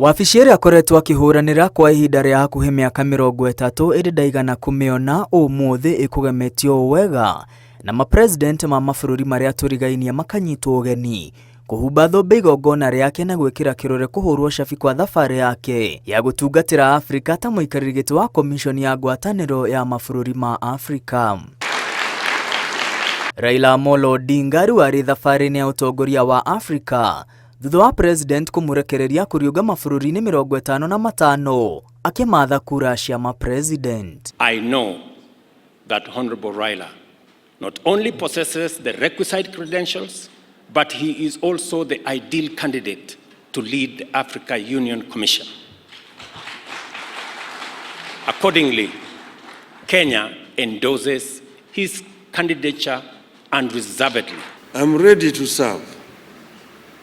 Wabici ĩrĩa akoretwo akĩhũranĩra kwa ihinda rĩa hakuhĩ mĩaka 30 ĩndĩ ndaigana kũmĩona ũmũthĩ ĩkũgemetio ũũ wega na mapresident ma mabũrũri marĩa tũrigainie makanyitwo ũgeni kũhumba thũmbĩ igongona rĩake na gwĩkĩra kĩrore kũhũrwo cabi kwa thabarĩ yake ya gũtungatĩra Afrika ta mũikarĩri gĩtĩ wa komishoni ya ngwatanĩro ya mabũrũri ma Afrika. Raila Amolo Odinga rĩu arĩ thabarĩ-inĩ ya ũtongoria wa Afrika thutha wa president kũmũrekereria kũriũnga mabũrũri-inĩ 55 akĩmatha kura cia mapresident. I know that Honorable Raila not only possesses the requisite credentials, but he is also the ideal candidate to lead the Africa Union Commission. Accordingly, Kenya endorses his candidature unreservedly. I'm ready to serve.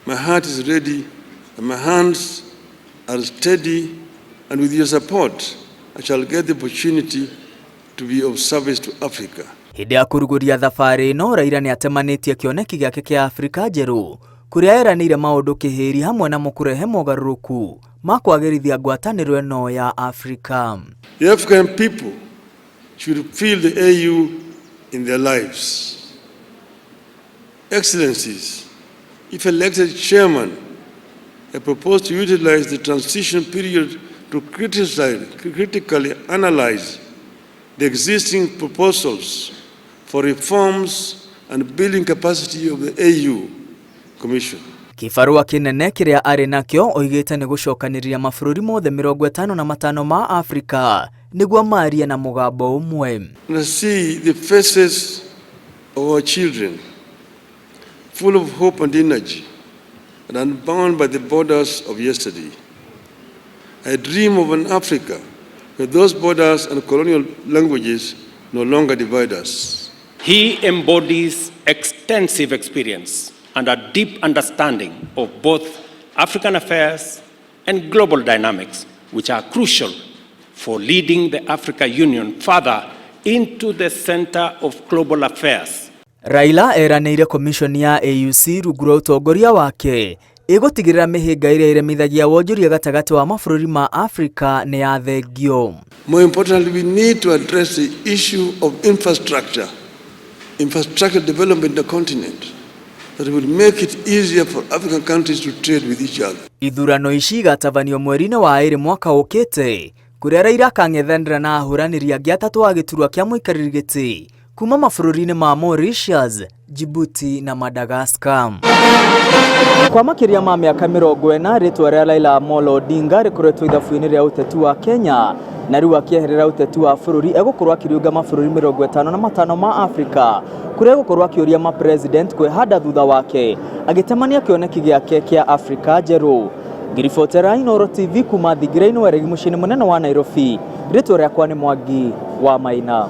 My heart is ready and my hands are steady, and with your support, I shall get the opportunity to be of service to Africa. Hĩndĩ ya kũrugũria thabarĩ ĩno, Raila nĩ atemanĩtie kĩoneki gĩake kĩa Afrika njerũ kũrĩa eranĩire maũndũ kĩhĩri hamwe namo kũrehe mogarũrũku ma kwagĩrithia ngwatanĩro ĩno ya Afrika. The African people should feel the AU in their lives. Excellencies, if elected chairman, I propose to utilize the transition period to critically analyze the existing proposals for reforms and building capacity of the AU Commission. Kĩbarũa kĩnene kĩrĩa arĩ nakĩo oigĩte nĩ gũcokanĩrĩria mabũrũri mothe 55 ma Afrika nĩguo marie na mũgambo ũmwe. And I see the faces of our children, full of hope and energy, and unbound by the borders of yesterday. I dream of an Africa where those borders and colonial languages no longer divide us. He embodies extensive experience and a deep understanding of both African affairs and global dynamics, which are crucial for leading the Africa Union further into the center of global affairs. Raila eranĩire komishoni ya AUC rungu rwa ũtongoria wake ĩgũtigĩrĩra mĩhĩnga ĩrĩa ĩremithagia wonjoria gatagatĩ wa mabũrũri ma Afrika nĩ yathengio. More importantly, we need to address the issue of infrastructure, infrastructure development in the continent that will make it easier for African countries to trade with each other. Ithurano ici igatabanio mweri-inĩ wa ĩrĩ mwaka ũkĩte kũrĩa Raila akang'ethanĩra na ahũranĩri angĩ atatũ a gĩturwa kĩa mũikarĩri gĩtĩ kuma mabũrũri-inĩ ma Mauritius, Djibouti na Madagascar. Kwa makĩria ma mĩaka 40 rĩtwa rĩa Raila Amolo Odinga rĩkoretwo ithabu-inĩ rĩa ũteti wa Kenya na rĩu akĩeherera ũteti wa bũrũri egũkorwo akĩriũnga mabũrũri 55 ma Afrika kũrĩa egũkorwo akĩũria mapresident kwĩhanda thutha wake agĩtemania kĩoneki gĩake kĩa Afrika njerũ. Ngĩribotera Inooro TV kuma thingira-inĩ wa Eregi mũciĩ-inĩ mũnene wa Nairobi, rĩtwa rĩakwa nĩ Mwangi wa Maina.